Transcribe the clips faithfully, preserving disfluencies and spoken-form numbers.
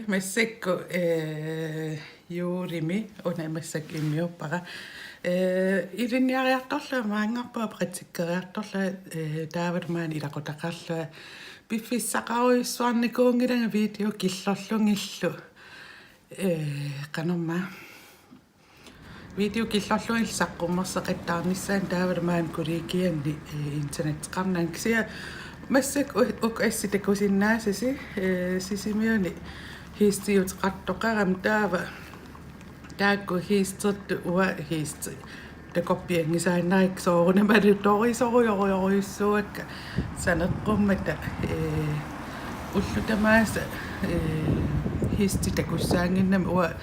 Massakkut, eh, juulimi, una massakkut immiuppara. Eh, ilinniariartorlunga maanngarpunga, praktikkeriartorlunga, eh, taavalu maani ilaqutaqarlunga. Piffissaqarujussuarnikuunngilanga video killorlugillu. Eh, qanormaa. Video killorlugillu saqqummerseqattaarnissaanut taavalu maani kollegianni, eh, internetteqarnanga. Kisianni massakkut u-, uku assit takusinnaasasi, eh, Sisimiuni hiistiuteqartoqarami taava taakku hiistertut uanga hiisti takorpianngisaannarikka soorunami alutorisorujorujorujussuakka saneqqummata, eh, ullut tamaasa, eh, hiisti takussaannginnami uanga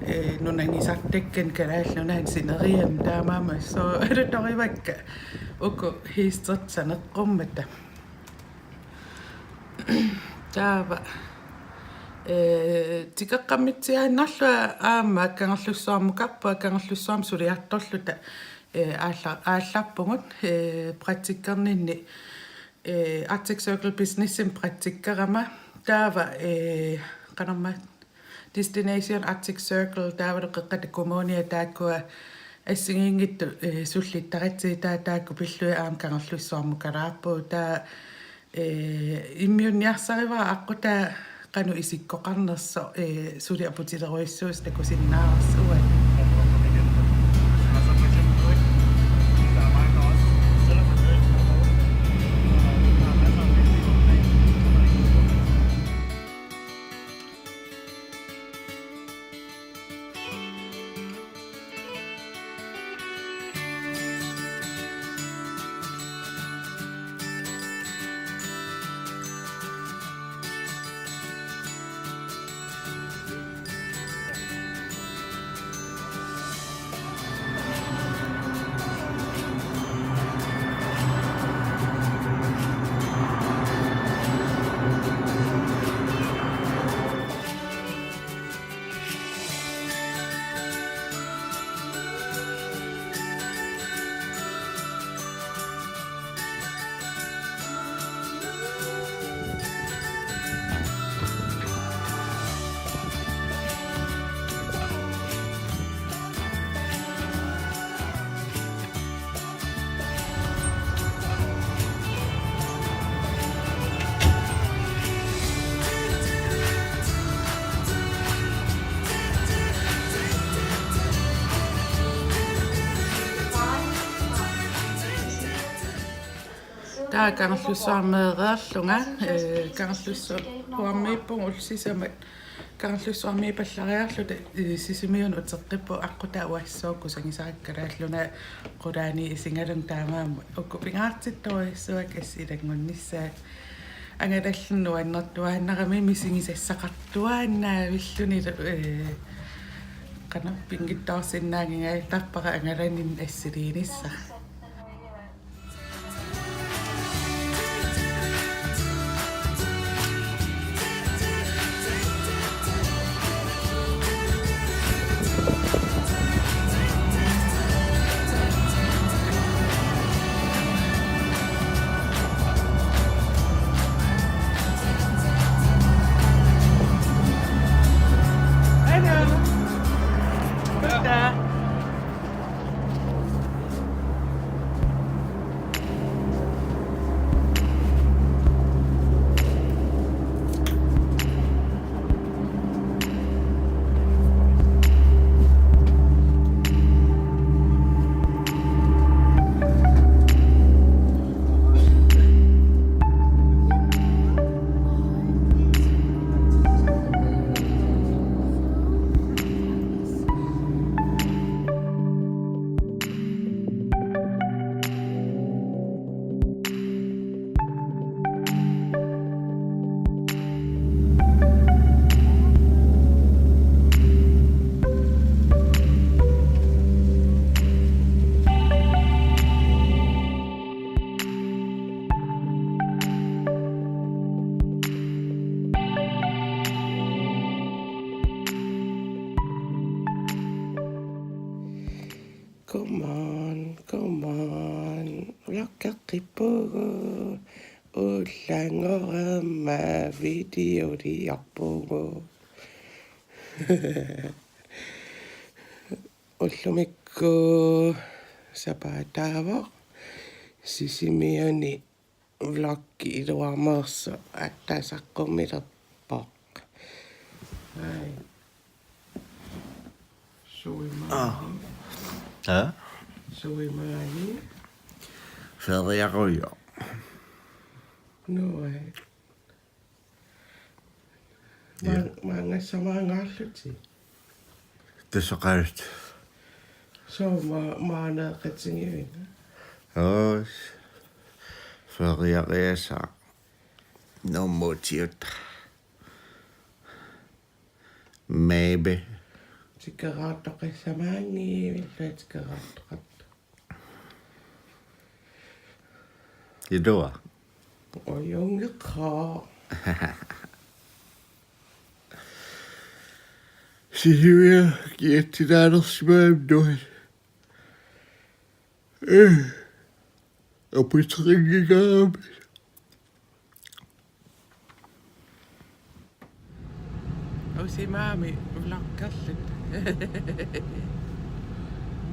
eh, nunagisartakkanik Kalaallit Nunaanni sineriammi taamaammat soorlu alutorivakka uku hiistertut saneqqummata. Taava, eh, tikeqqammitsiaannarlunga aamma Kangerlussuarmukarpunga, Kangerlussuarmi suliartorluta, eh, aalla-, aallarpugut, eh, praktikkerninni, eh, Arctic Circle Businessimi praktikkerama. Taava, eh, qanormaa Destination Arctic Circle taavalu Qeqqata Kommunia taakkua assigiinngitsut, eh, sullittaratsigit taava taakku pillugit aamma Kangerlussuarmukalaarpugut. Taava, eh, immiunniarsarivara aqqutaa qanoq isikkoqarnersoq, eh, suli aputilerujussuusoq takusinnaavarsi uani. Taava Kangerlussuarmeereerlunga, eh, Kangerlussuarmiippunga ullut sisamat. Kangerlussuarmiipallariarluta, eh, Sisimiunut uteqqippunga, aqqutaa uassooq kusagisara Kalaallit Nunaat qulaani isigalunga, taamaammat uku pingaartittorujussuakka assut ilanngunnissaat. Angalalluni nuannertuaannarami misigisassaqartuaannaavillunilu, eh, qanoq pinngitsoorsinnaanngingajallaarpara angalaninni assiliinissara. Hello. Goddag. Godmorgen, godmorgen. Ulorkeqqippugut. Ullanngoreermat videoliorpugut. Ullumikkut sapaataavoq, Sisimiuni vloggi iluarmeersoq aatsaat saqqummilerpoq. Ai. Suimaani. Ah. Ha? Suimaani. Feriarujoq. Nå, ai. Ja. Maan-, maanngassamaangaarlutit. Tassa oqalutit. Soo, ma-, maaneeqatigivinga? Oos. Feriariasaaq. Normu tiut. Maybe. Tikeraartoqassamaanngillutit tikeraartoqartut. Ilua. Ujunngikkaa. Sisimiuni kiatsinaalersimagamik. Eh. Aputerinngigaami. Usimaami vloggerluta.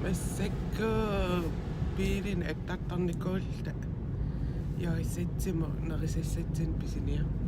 Massakkut biilinik attartarnikuulluta. Jorisatsimut nerisassatsinnik pisiniarpugut.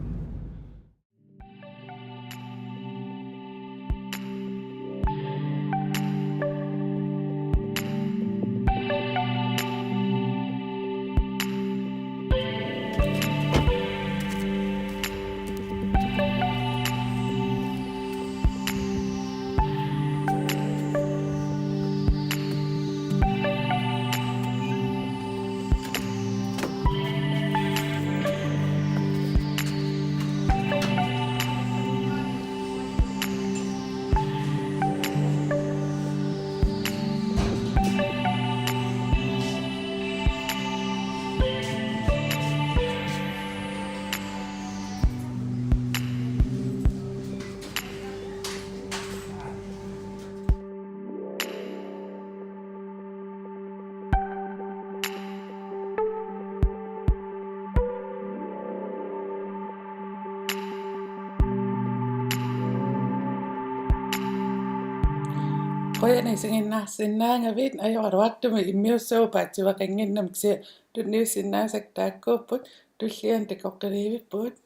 Qujanaq isiginnaarsinnaagavit, ajoraluartumik immiussuuvoq paatsiveqannginnama, kisianni tunniussinnaasakka taakkuupput, tulliani takoqqikkumaarpugut.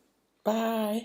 Bye.